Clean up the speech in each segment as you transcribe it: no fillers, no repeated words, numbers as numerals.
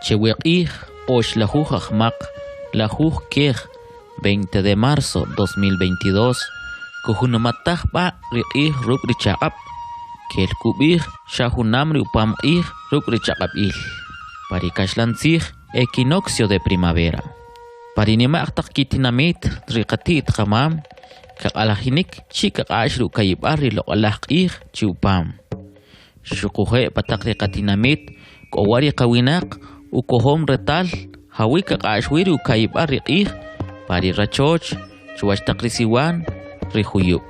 Che we q'ij oxlajuj ajmaq lajuj kej 20 de marzo 2022 kujunumataj b'a' ri q'ij ruk' ri chaq'ab', kel kub'ij xa junam ri upam q'ij ruk' ri chaq'ab'il. Pa ri kaxlan tzij equinoccio de primavera. Pa ri nima'q taq kitinamit ri qati't qamam kaq'alajinik chi' kaq'ax ri uka'yib'al ri loq'alaj q'ij chi upam. Xuquje' pa taq ri qatinamit k'o wa ri qawinaq ukojom retal jawi' kaq'ax wi ri uka'yib'al ri q'ij pa ri rachoch, chuwach taq ri siwan, ri juyub'.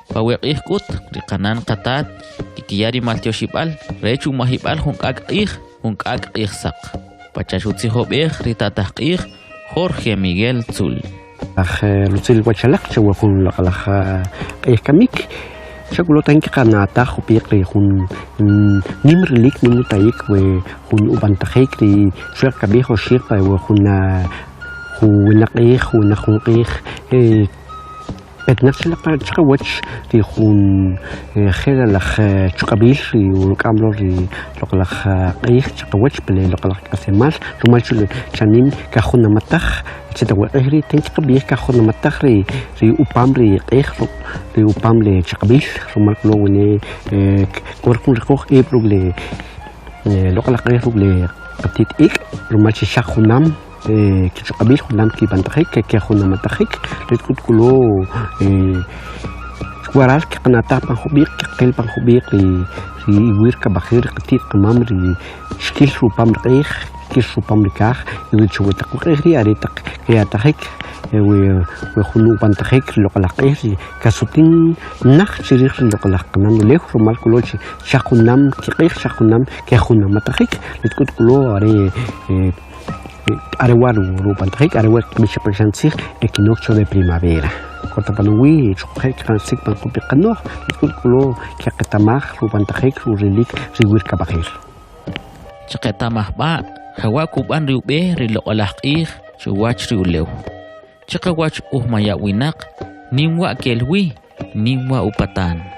Pa we q'ij k'ut ri qanan qatat kkiya ri maltyoxib'al rech umajib'al jun k'ak' q'ij, jun k'ak' q'ij saq. Pacha xutzijob'ej ri tataj q'ij Jorge Miguel Tzul. Aj rutzil wachalaq che we jun loq'alaj q'ij kamik xa k'u lo tajin kqana'taj jub'iq ri jun nim rilik nim uta'ik we jun ub'antajik ri chwe'q kab'ij oxij pa we jun juwinaq q'ij juwinaq jun q'ij Petnaq chiqawach ri jun je'lalaj chuq'ab'il ri ruk'am lo ri loq'alaj q'ij chiqawach pa le loq'alaj k'aslemal rumal che chanim kajunamataj che taq we q'ij ri' ten kqab'ij kajunamataj ri upam ri q'ij ruk' ri upam le chaq'ab'il rumal k'o wene k'o jun riqoj ib' ruk' le loq'alaj q'ij ruk' le qati't ik' rumal che xaq junam. Kichuq'ab'il junam kib'antajik kejunamatajik rech k'ut k'ulo waral kqana'taj pan jub'iq' kqil pan jub'iq' ri iwir kab'ajir ri qati't qamam ri xkil rupam ri q'ij xkil rupam ri kaj y chu wa taq q'ij ri' are taq keya'tajik we jun ub'antajik ri loq'alaj q'ij ri kasutin naj chi rij ri loq'alaj qanan ulew rumal k'ulo chi xaq junam kiq'ij xaq junam kejunamatajik rech k'ut k'ulo are Are wa' rub'antajik are wa' kb'ix pa kaxlan tzij equinoccio de primavera k'o ta pan uwi' xuquje' kqansik pan jun qano'j k'ut k'o kqeta'maj rub'antajik urilik ri wir kab'ajil. Chqeta'maj b'a' jawa' kub'an ri ub'e ri loq'alaj q'ij chuwach ri ulew. Chiqawach uj maya' winaq nim wa' kel wi, nim wa' upatan.